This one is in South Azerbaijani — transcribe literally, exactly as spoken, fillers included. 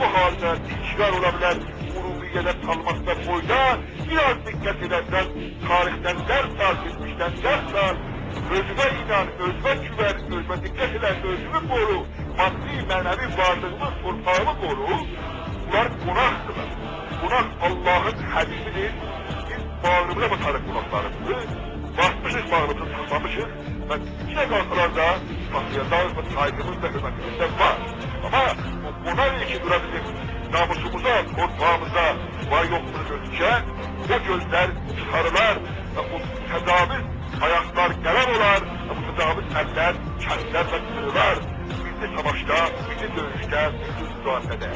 بو حالدا بی‌کیلو اولا بیلر، عروبیه‌ده قالماقدا بویدا. بیر آز دقت ائدرسن، تاریخدن درس آل، کئچمیشدن درس آل، اؤزونه اینان، اؤزونه گوون، اؤزونه دقت ائله، اؤزونو قورو، مادی، معنوی وارلیغینی، تورپاغینی قورو. بونلار قوناقدیرلار. قوناق آللاهین حبیبیدیر. بیز باغریمیزا باساریق قوناقلاریمیزی. باسمیشیق باغریمیزی، ساخلامیشیق. و ایچینه قالسالار دا ساخلایاجاغیق و سایغیمیز دا، حؤرمتیمیز ده وار. آمما بو قوناق کی دورا بیزیم ناموسوموزا، تورپاغیمیزا وار یوخلوغو گؤزوکه، او گؤزلر چیخاریلار و بو متجاوز آیاقلار قلم اولار و بو متجاوز اللر کسیلر و قیریلار. میللی ساواشدا، میللی دؤیوشده، میللی مجاهده‌ده.